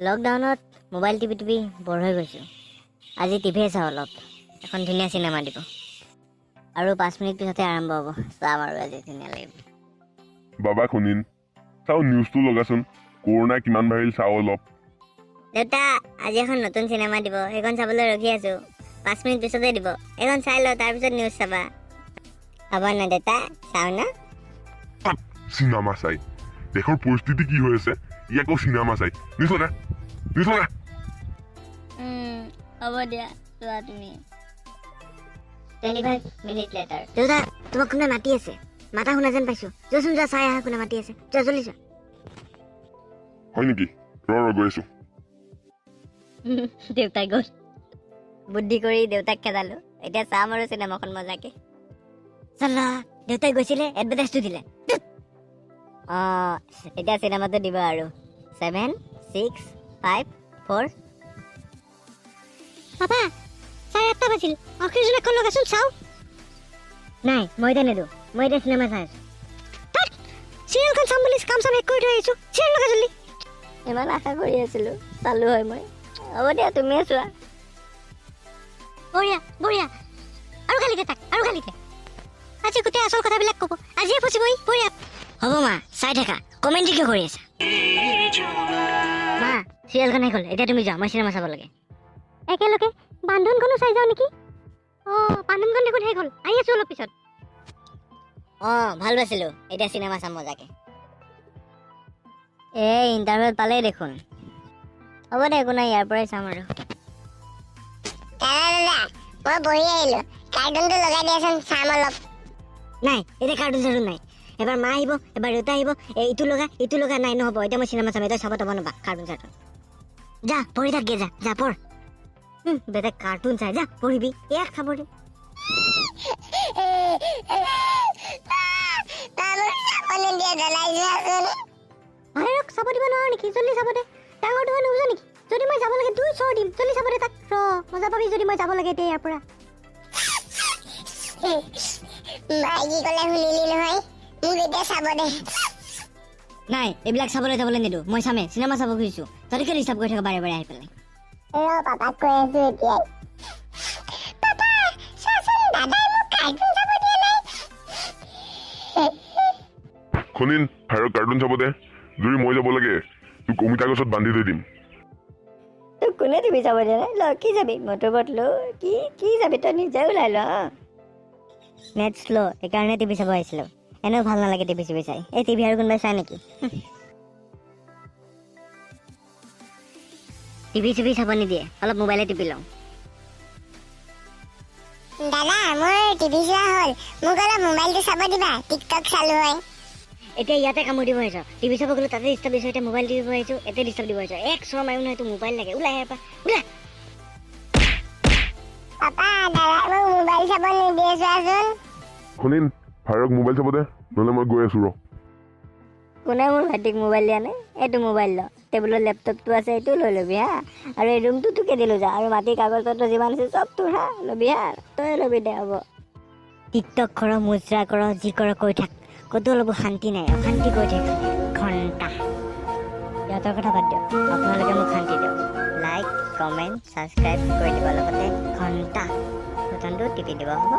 লকডাউনত মোবাইল টিপি টিপি বৰ হৈ গৈছোঁ। আজি টিভিয়ে চাওঁ অলপ, এখন ধুনীয়া চিনেমা দিব আৰু 5 মিনিট পিছতে আৰম্ভ হ'ব, চাম আৰু আজি ধুনীয়া লাগিব। বাবা শুনিন, চাওঁ নিউজটো লগাচোন, কৰোণা কিমান বাঢ়িল চাওঁ অলপ। দেউতা আজি এখন নতুন চিনেমা দিব, সেইখন চাবলৈ ৰখি আছোঁ, 5 মিনিট পিছতে দিব, এইখন চাই লওঁ তাৰপিছত নিউজ চাবা। হ'ব ন দেউতা, চাওঁ ন? চিনেমা চাই দেশৰ পৰিস্থিতি কি হৈ আছে, ই আকৌ চিনেমা চাই। নিউজ লগা, নিউজ লগা। হ'ব দিয়া, চোৱা তুমি। 25 minute later. দেউতা তোমাক কোনে মাতি আছে, মাতা শুনা যেন পাইছোঁ, যোৱাচোন যোৱা, চাই আহা কোনে মাতি আছে, যোৱা জলদি যোৱা। হয় নেকি, ৰ ৰ গৈ আছোঁ। দেউতাই গ'ল, বুদ্ধি কৰি দেউতাক খেদালো, এতিয়া চাম আৰু চিনেমাখন মজাকে। চালা দেউতাই গৈছিলে, এডভাৰটাইজটো দিলে। অঁ এতিয়া চিনেমাটো দিব আৰু। 7 6 5 4। পাপা 8:30 বাজিল, অক্সিজেন এখন লগাচোন চাওঁ। নাই মই এতিয়া নিদিওঁ, মই এতিয়া চিনেমা চাই আছোঁ। চিৰিয়েলখন চাম বুলি কাম চাম শেষ কৰি থৈ আহিছোঁ, চিৰিয়েল লগা জলদি। ইমান আশা কৰি আছিলোঁ, চালোঁ হয় মই। হ'ব দিয়া তুমিয়ে চোৱা। বঢ়িয়া বঢ়িয়া, আৰু গালি দে তাক, আৰু গালি দে। আজি গোটেই আচল কথাবিলাক ক'ব, আজিয়ে ফচিব ই। বঢ়িয়া হ'ব মা, চাই থাকা, কমেণ্ট কিয় কৰি আছা? মা চিৰিয়েলখন শেষ হ'ল, এতিয়া তুমি যোৱা, মই চিনেমা চাব লাগে। একেলগে বান্ধোনখনো চাই যাওঁ নেকি? অঁ বান্ধোনখন দেখোন শেষ হ'ল, আহি আছোঁ অলপ পিছত। অঁ ভাল পাইছিলোঁ, এতিয়া চিনেমা চাম মজাকে। এই ইণ্টাৰভেল পালেই দেখোন। হ'ব দে একো নাই, ইয়াৰ পৰাই চাম আৰু। দাদা মই বহি আহিলোঁ, কাৰ্টুনটো লগাই দিয়াচোন চাম অলপ। নাই এতিয়া কাৰ্টুন চাৰ্টুন নাই, এবাৰ মা আহিব এবাৰ দেউতা আহিব, এই ইটো লগা ইটো লগা, নাই নহ'ব, এতিয়া মই চিনেমা চাম, এতিয়া চাব তাব নাপা কাৰ্টুন চাৰ্টুন। যা পঢ়ি থাকগে, যা যা পঢ়। বেটা কাৰ্টুন চাই যা পঢ়িবি, এক খাব দে। ভাইৰক চাব দিব নোৱাৰো নেকি? জলদি চাব দে, ডাঙৰটো হৈ নুবুজ নেকি? যদি মই যাব লাগে 2 চৰ দিম, জলদি চাব দে তাক। ৰ মজা পাবি যদি মই যাব লাগে এতিয়া ইয়াৰ পৰা। মায়ে কি ক'লে শুনিলি নহয়, মোক এতিয়া চাব দে। নাই এইবিলাক চাবলৈ যাবলৈ নিদিওঁ, মই চামেই, চিনেমা চাব খুজিছোঁ, তই কিয় ডিষ্টাৰ্ব কৰি থাক বাৰে বাৰে আহি পেলাই? ৰ পাপাক কৈ আছোঁ এতিয়াই। পাপা চোৱাচোন, দাদাই মোক কাৰ্টুন চাব দিয়া নাই। শুনিন, ভাইৰক কাৰ্টুন চাব দে, যদি মই যাব লাগে তোক অমিতা গছত বান্ধি থৈ দিম। তোক কোনে টিভি চাব দিয়া নাই? ল কি যাবি মটৰ ল, কি কি যাবি তই নিজে ওলাই ল। নেট শ্ল' সেইকাৰণে টিভি চাব আহিছিলোঁ, এনেও ভাল নালাগে টিভি চিভি চাই। এই টিভি আৰু কোনোবাই চাই নেকি? টিভি চিভি চাব নিদিয়ে, অলপ মোবাইলে টিপি লওঁ। দাদা মোৰ টিভি চোৱা হ'ল, মোক অলপ মোবাইলটো চাব দিবা, টিকটক চালো হয়। এতিয়া ইয়াতে কামোৰ দিব আহিছ, টিভি চাব গ'লে তাতে ডিষ্টাৰ্ব দিছ, এতিয়া মোবাইল টিপিব আহিছোঁ ইয়াতে ডিষ্টাৰ্ব দিব আহিছ। এক চৰ মাৰিও নহয়, তোৰ মোবাইল লাগে, ওলাই ইয়াৰ পৰা ওলা। পাপা দাদাই মোক মোবাইল চাব নিদিয়ে চোৱাচোন। শুনিন, ভাইৰক মোবাইল চাব দে, নহ'লে মই গৈ আছোঁ ৰ। কোনে মোৰ ভাইটিক মোবাইল দিয়া নাই? এইটো মোবাইল ল, টেবুলত লেপটপটো আছে এইটো লৈ ল'বি হা, আৰু এই ৰুমটো তোকে দিলোঁ যা, আৰু মাটিৰ কাগজ পত্ৰ যিমান আছে চব তোৰ হা, ল'বি হা, তই ল'বি দে হ'ব। টিকটক কৰ, মুজৰা কৰ, যি কৰ কৈ থাক, ক'তো অলপো শান্তি নাই, অশান্তি কৰি থাক ঘণ্টা। সিহঁতৰ কথা বাদ দিয়ক, আপোনালোকে মোক শান্তি দিয়ক। লাইক কমেণ্ট ছাবস্ক্ৰাইব কৰি দিব, লগতে ঘণ্টা বটনটো টিপি দিব হ'ব।